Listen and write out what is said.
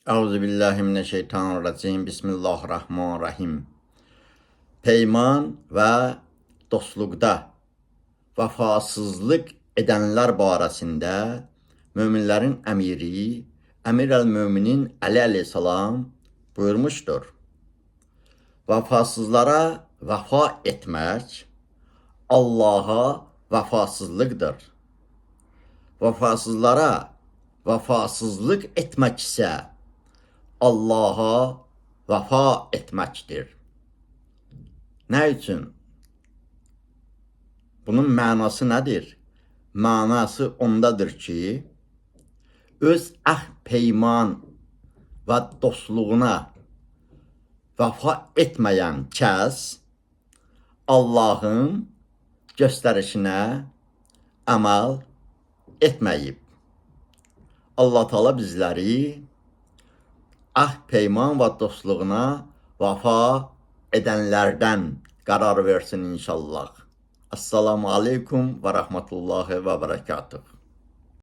Euzubillahimineşşeytanirracim. Bismillahirrahmanirrahim. Peyman və dostluqda vəfasızlıq edənlər barəsində möminlərin əmiri Əmir əl-Möminin Əli əleyhissalam buyurmuşdur. Vəfasızlara vəfa etmək Allaha vəfasızlıqdır. Vəfasızlara vəfasızlıq etmək isə Allaha vəfa etməkdir. Nə üçün? Bunun mənası nədir? Mənası ondadır ki, öz əhd peyman və dostluğuna vəfa etməyən kəs Allahın göstərişinə əməl etməyib. Allah Teala bizləri əhd peyman və dostluğuna vəfa edənlərdən qərar versin inşallah. Esselamu aleykum və rəhmətullahi və bərəkatuhu.